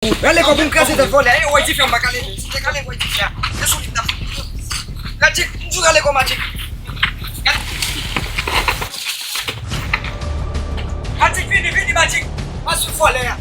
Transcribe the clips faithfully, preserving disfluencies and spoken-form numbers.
Rale kò pou m kraze tèt vòlè a. E, w wè dife a, m pa ka leve. Si m te ka leve, w wè dife a. Se solid nan. Magic, m di w rale kò, Magic. Magic, vini, vini, Magic. Pa swiv vòlè a.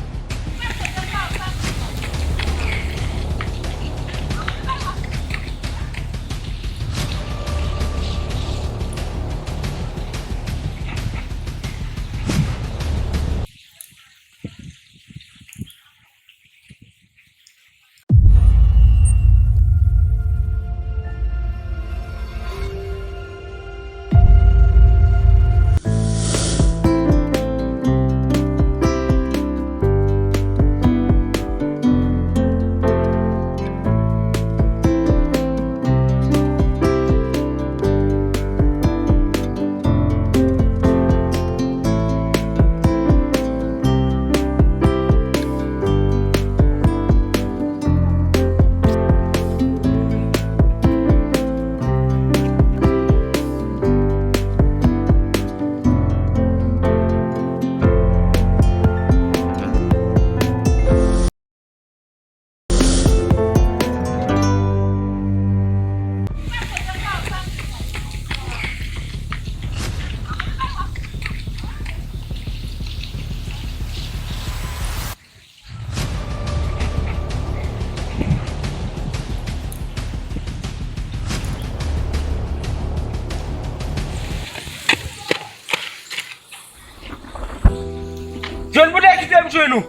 Jwenn pou te kite m jwenn ou.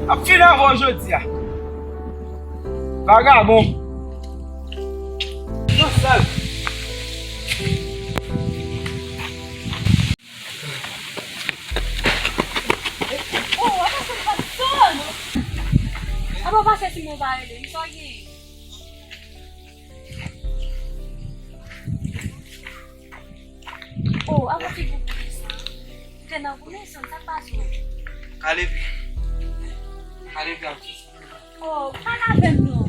M ap fini avè w jodi a. Vagabon. Yon sèl. Oh, apa sou Watson? Apa pase si mwen pa rele? M sa gen. Oh, apa figi w pou desann? Ou te nan goumen, sa k pase w? Kale pi. Kale pi ap sou. Oh, pale avè m non.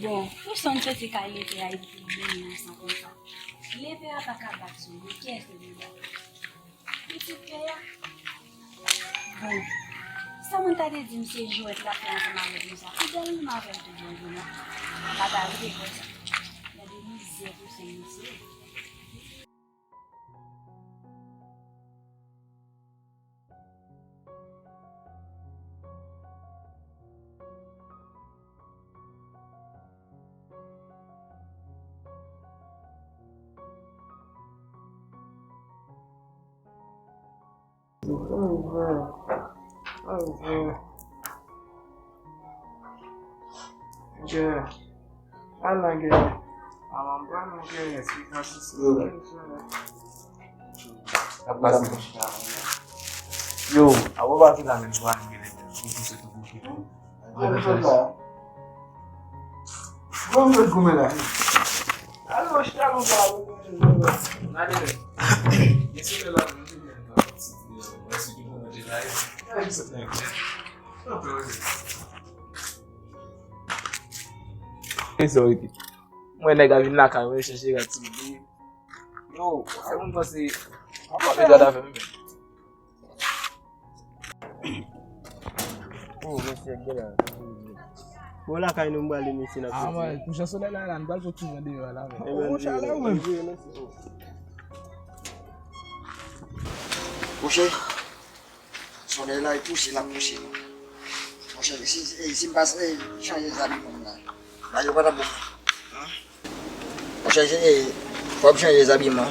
Bon, pou sa m soti kay lepè a epi pou vini nan san konsa. Lepè a pa ka bat sou li, kiyès li vle bat? Pitit pè a? Bon, sa moun ta te di m se jwèt l ap fè ansanm avèk nou sa. Fidèl menm avè l tou byen vre non. M pa ta rive kwè sa. Gade mizè pou se misye. Ala gen. Ala gen, se kansi se. Ap pase. Yo, abo pati la menm, swa nou gen lè pou pouse tou bouke tou. Bon, mwen goumen la. Alo, chita konsa. Gade men. Gen se la, mwen te gen yon ti video. Mwen si ki pou mwen te la. E sa, ok. Mwen nèg a vin lakay mwen chèche rad sou li. Yo, sa moun panse. Apa fè gad avè m menm? Oh, mesye, gen la. Bon, lakay nou, m prale, mesye, n ap soti. Ah, man, pou jan solèy la, la, nou pral fè ti jan deyò la, men. Oh, chalè ou menm. Monchè, solèy la, e pouse, l ap pouse nou. Monchè, si, si, si m pa, eh, chanje zabiman m la, bagay yo pa t ap bon. Monchè, se, eh, fò m chanje zabiman.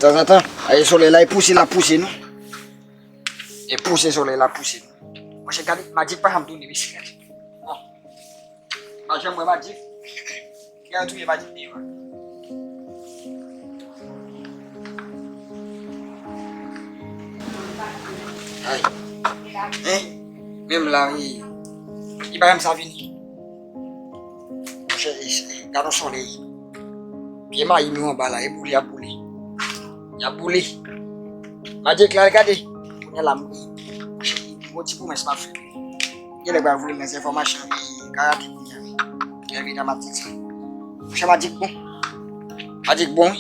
Tanzantan, eh, solèy la, e pouse, l ap pouse nou. E pouse solèy la pouse nou. Monchè, gade, Magic pa janm tounen, mesye, gade. Bon. Pa janm wè Magic. Kè touye Magic deyò a. Ay. Hein? Menm la, wi. Li pa janm sa vini. Monchè, e, e, gade yon solèy. Pye mayi m yo anba la, e boule, y ap boule. Y ap boule. Magic la, gade. Kounye a la, m, monchè, gon ti pwomès m ap fè. Gen nèg pral voye m nan enfòmasyon, e, karate kounye a. Gen vide matik sa. Monchè, Magic bon. Magic bon wi.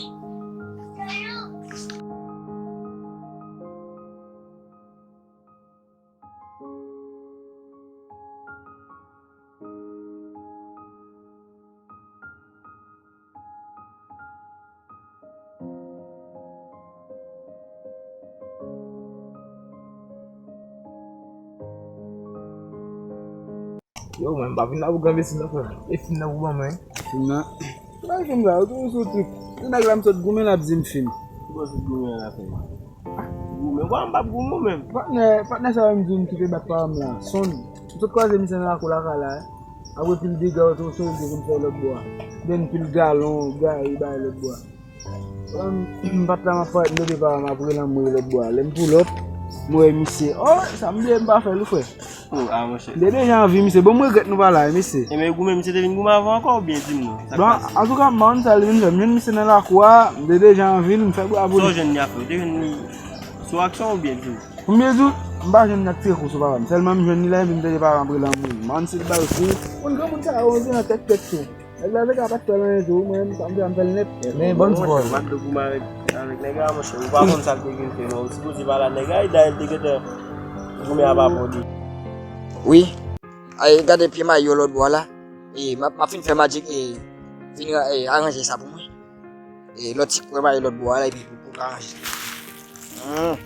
Yo, mwen, m pa vin la pou granmesi non, frè. E fim nan pou ban mwen. Fim nan? Ki bagay fim sa? Ou toujou sou trip. Ti nèg la m sot goumen l ap di m fim. Ki bò sot goumen la fè? Goumen? Bò m p ap goumen menm. Patnè, patnè sa yo m di w m kite bat pa m la. Sonn. M sot kwaze misye nan lakou lakay la, eh. Apre pil dega oto solde pou m fè lòt bò a. Then pil galon, gaye bay lòt bò a. M pa t la m ap parèt m tande pa m ap rele anmwey lòt bò a. Lè m pull up, m wè misye. Oh, sa m bliye m pa fè l wi frè. Oh, ah, monchè. M te deja anvi misye. Bon, m regrèt nou pa la, mesye. E men goumen misye te vin goumen avè w ankò oubyen di m non? Sa k pase? Bon, antouka, m pa konn sa li vin fè. M jwenn misye nan lakou a, m te deja anvi l, m fè bravo li. Sa w jwenn li a fè? Ou te jwenn li sou aksyon oubyen di m? Pou m byen di w, m pa jwenn li ak tire kou sou papa m. Sèlman m jwenn li la, epi m tande papa m ap rele anmwey. M pa konn si l bay kou. Konn granmoun sa yo, se nan tèt tèt tou. Nèg la te ka pa t fè l anyen tou, mwen, m fè m fè l nèt. Men bon, bon, monchè, ou pa t dwe goumen avèk, avèk nèg la, monchè. Ou pa konn sa l te vin fè, non. Ou sipoze pa la, nèg la, e dayè l te gentan goumen a pa pòdi. Wi. Ay, gade pye mayo lòt bò a la. E, m ap, m ap fin fè Magic, e, fin, e, aranje sa pou mwen. E, lòt ti kwè mayo lòt bò a la, epi pou, pou l ka aranje. Hmm.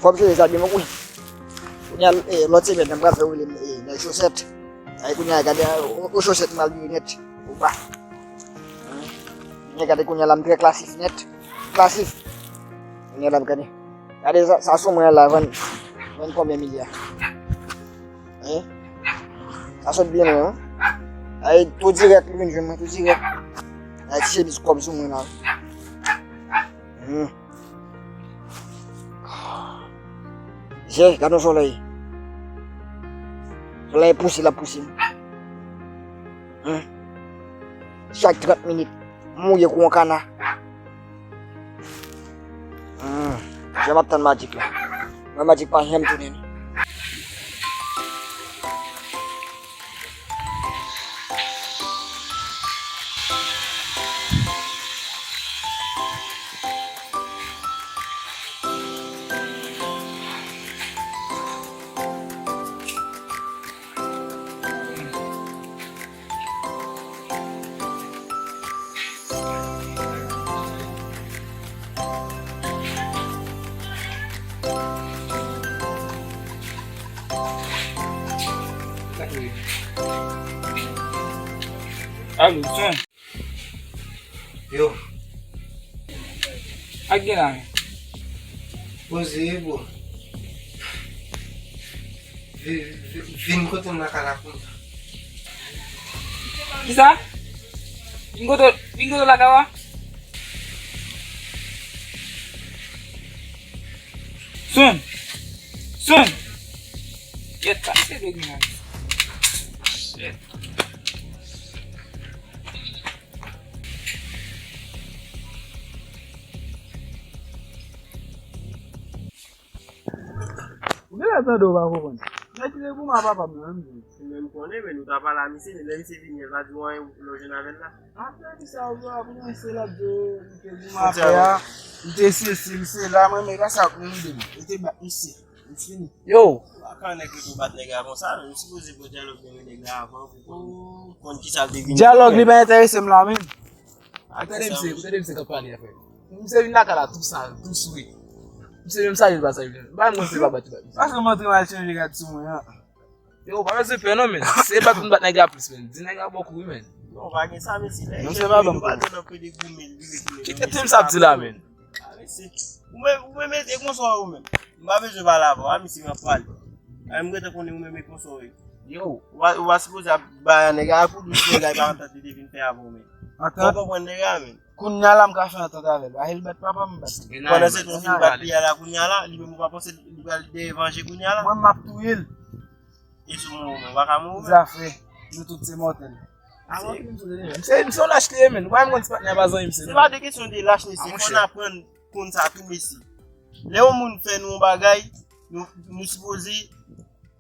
Fò m chanje sa byen, mwen konnen. Kounye a, eh, lòt semèn, m pral fè woule, eh, nan chosèt. Ay, kounye a, gade, o, o chosèt, m pral vire nèt. Opa. Kounye a, gade, kounye a, la, m trè klasif nèt. Klasif. Kounye a, la, m gade. Gade, sa, sa sou mwen la, vann, vann konbyen milya? Hein? Sa sot byen lwen, hein? Ay, tou dirèk, li vin jwenn mwen, tou dirèk. Ay, ti chemiz kòb sou mwen la. Hmm. Je, gade yon solèy. Solèy pouse, l ap pouse m. Hmm. Chak trant minit, m mouye kou yon kana. Hmm. Je, m ap tann Magic la. Mwen, Magic pa janm tounen non. Alo, Son. Yo. Sa k gen la menm? Poze, bro. Vi-, vi-, vin kote m lakay la kounye a. Kisa? Vin kote, vin kote lakay ou a? Son. Son. Yèt, sa se dwe gen la. Shit. Ou genlè tande w pa konprann. Nèg ki te goumen a papa m nan, menm jan. Ou menm konnen, men nou ta pale a misye, men lè misye vini, l pa di w anyen lè w jwenn avè l la. Apre ki sa, ou ap ranse l ap di w, m te goumen a pè a, m te sesi, m sela, mwen, men pa sa ap menm de m. Yo te bat misye. Li fini. Yo! Ou pa ka nèg ki pou bat nèg la konsa, men ou sipoze pran dyalòg nan men nèg la avan pou konn, konn kisa l te vin fè. Dyalòg li pa enterese m la menm. Tande misye, tande misye k ap pale, frè. Misye vin lakay la tou sal, tou swe. Misye menm sali l pa sali. Ba mwen se pa bat li bat misye. Paske m antre m al chanje rad sou mwen an. Yo, pa bezwen pè non, men. Se bat m bat nèg la plis, men. Di nèg la bò kou wi, men. Non, pa gen sa, men si nèg la pa ban m kou. Kite tèm sa ap di la, men. Ou menm, ou menm e konsa ou menm. M pa bezwen pale avè w, a misye m ap pale. A m gentan konnen ou menm e konsa ou ye. Yo. Ou pa, ou pa sipoze ap bay a nèg a kou dous, nèg la e pa antant li te vin fè avè w menm. Antant? Ou konprann nèg la menm. Kounye a la m ka fè antant avè l. Paske l bat papa m, m bat li. Pandan se tan w fin bat li a la kounye a la, li menm ou pa panse li pral dèyè vanje kounye a la? Mwen m ap touye l. E sou mwen ou menm, ou pa ka mouri menm. Zafè, nou tout se mòtèl. Se, se yon lach li ye, men. Ou pa menm konn ti patnè a pa zanmi m, se nou. Se pa de kesyon de lach, mesye. Fò n aprann konn sa tou, mesye. Lè yon moun fè nou yon bagay, nou, nou sipoze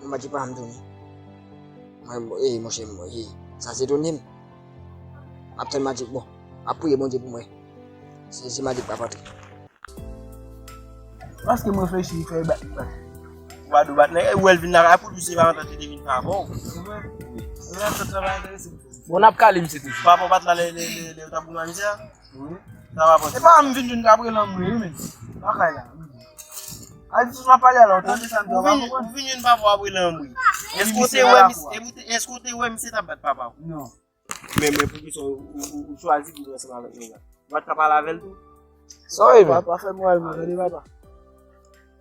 Mwen Magic pa janm tounen. Mwen, e, monchè, mwen, e, sa se tounen m. M ap tann Magic, bon. M ap priye Bondye pou mwen. Se, se Magic pa antre. Paske m reflechi, fè bat, bat. Ou pa dwe bat nèg, ou wè l vin la, pou li se pa antant li te vin pa bò. Wi. Bon, n ap kale misye toujou. Papa w pa t la lè, lè, lè, lè yo t ap goumen a misye a? Wi. Sa pa pòte. Se pa m vin jwenn apre lanmou, wi, men. Lakay la. Al di m ap pale alò, tande sa m di, ou vin, ou vin jwenn papa w apre lanmou. Èske w te wè misye, èske w te, èske w te wè misye t ap bat papa w? Non. Men, men poukisa w, w, w, w chwazi pou w ansanm avèk nèg la? Ou pa t ka pale avè l tou? Sa w ye, men? Papa, fè m wè l, mwen, tande, papa.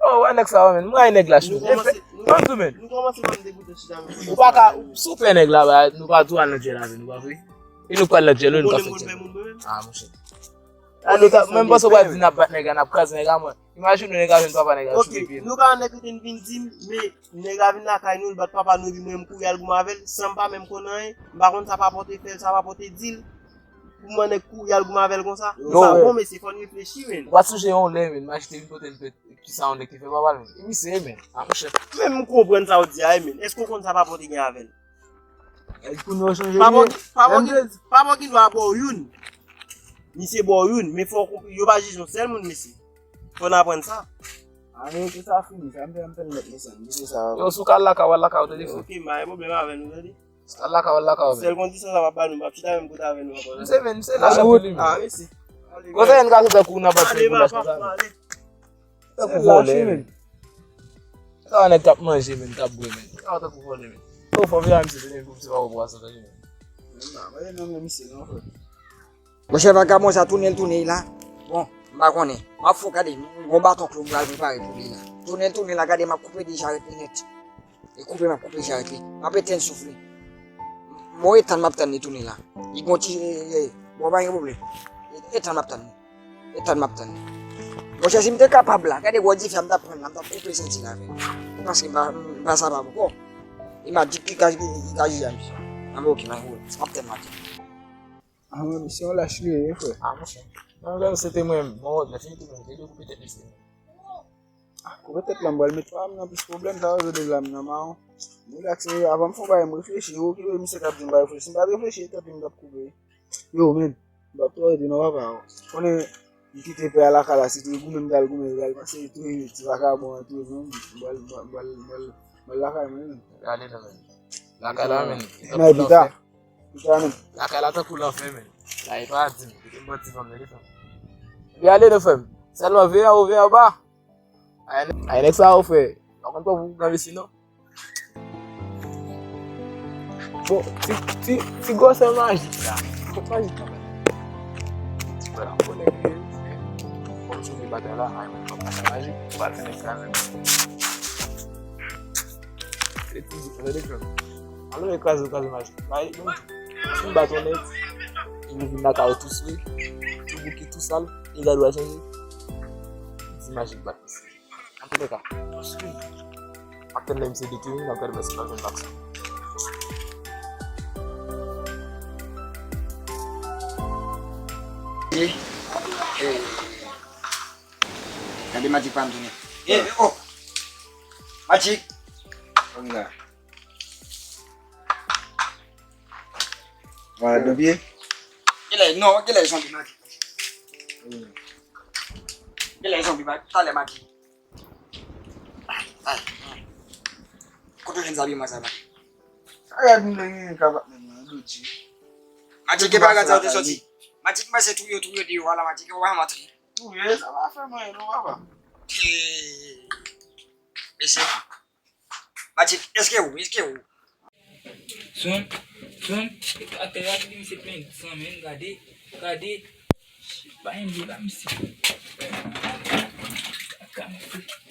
Oh, wè nèg sa yo, men. Mwen, nèg la, chou. Nou kòmanse, nou, ban m tou, men. Nou kòmanse pa m degoute chita, men. Ou pa ka, si w pè nèg la, ba, nou pa tou al nan djèl avè nou, pa vre? E nou pral nan djèl, nou ka fè djèl. Ah, monchè. Menm panse w pral di n ap bat nèg la, n ap kraze nèg la, mwen. Imajine w nèg la jwenn papa nèg la sou de pye l. Ok, nou ka wè nèg yo te vin di m, men nèg la vin lakay nou, l bat papa nou, epi mwen m kouri al goumen avè l, san m pa menm konn anyen, m pa konn sa papa w te fè l, sa papa w te di l. Pou mwen nèg kouri al goumen avè l konsa. Yo, sa bon, mesye, fò n reflechi, men. Ou pa sonje yon lè, men, Magic te vin pote l pèt, kisa yon nèg te fè papa l, men. E misye, men, a monchè. Men m konprann sa w di a, men. Èske w konn sa papa w te gen avè l? Papa w gen, papa w gen, papa w gen dwa ba w youn. Misye ba w youn, men fò w konprann, yo pa jije yon sèl moun, mesye. Fò n aprann sa. A, men tout sa fini, sa m fè, m fè l nèt, mesye, m kite sa. Yo, si w ka al lakay, w al lakay, w tande frè. Ok, m pa gen pwoblèm avè nou, tande. Si w ka al lakay, w al lakay, w. Sèl kondisyon sa m ap ba nou, m p ap chita menm kote avè nou ankò. Misye, men, se la chapèl li, men. Ah, mesye. Gwo sa, n ka sot ak ou nan bat fè pou lach konsa. Tankou vòlè, men. Sa nèg k ap manje, men, k ap bwè, men. Sa tankou vòlè, men. Yo, fò vin a misye, tande, pou misye pa wè pwason, tande, men. Monchè, vagabon sa tounen l tounen la. Bon, m pa konnen. M ap fè w gade, m gon baton klou m pral prepare pou li la. Tounen l tounen la, gade m ap koupe deja rete nèt. E koupe m ap koupe deja rete. M ap etenn souf li. Bon, etan m ap tann li tounen la. Li gon ti, e, e, bon, pa gen pwoblèm. E, etan m ap tann li. Etan m ap tann li. Monchè, si m te kapab la, gade gwo dife a m t ap pran la, m t ap koupe senti l avè l. Paske m pa, m pa sa pa poko. E Magic ki ka, ki ka jije a misye. Anben, ok, nan gwo, m ap tann Magic. Ah, mwen, misye yon lach li ye, frè. Ah, monchè. Mwen menm, se te mwen, bon, lè fini tou, mwen te dwe koupe tèt misye. Ah, koupe tèt la, m pral met pa m nan plis pwoblèm, sa yo de la m nan mawon. M relakse, avan m fè yon bagay, m reflechi, yo, ki misye k ap di m pa reflechi, m pa reflechi, tèt li m t ap koupe. Yo, men, m p ap twò rete non, papa, yo. Konnen, m kite pè a lakay la, se tou goumen m t al goumen, yo pral panse tou, ti vakabon an, tou, non, m pral, m pral, m pral, m pral lakay mwen, men. Gade non, men. Lakay la, men. Nan pita. Pita, men. Lakay la tankou lanfè, men. La, e pa di m, kite m bò ti fanm nan, kite m. Epi ale non, frè m. Sèlman veye anwo, veye anba. Ay, ay, nèg sa yo, frè. Pa konn pran pou nan vesi, non. Bon, ti, ti, ti gwosè Magic la. Kot Magic la, men? Ti gwosè la, bon nèg li ye. Bon, sou li batay la, ay, men, kòm batay Magic, batay nèg sa, men. Se ti di, tande frè m. Alò, ekraze, ekraze Magic. Bay, bon, si m bat yon nèg, e li vin lakay ou tou swe, tou bouke, tou sal, e gade w a chanje. Di Magic bat misye. Antouleka, m ap tann lè misye detounen, m ap gade si m pa jwenn Maxon. E, e, Gade Magic pa m tounen. Eh, oh! Magic! Konn la. Wala dopye? Genlè, non, genlè zonbi Magic. Genlè zonbi Magic. Talè Magic. Ay, ay, ay. Kote w jwenn zabiman sa, Magic? Sa gad m gen ka bat menm nan dodji. Magic, gen bagay sa ou te soti. Magic, mwen se touye, touye deyò a la, Magic, ou pa janm antre. Touye, sa pa fè mwen, non, papa. Hey. Mesye. Magic, èske ou, èske ou? Son, son, atè a ki di misye plen san, men, gade, gade. Shit, pa yon li la, misye. Kamufle.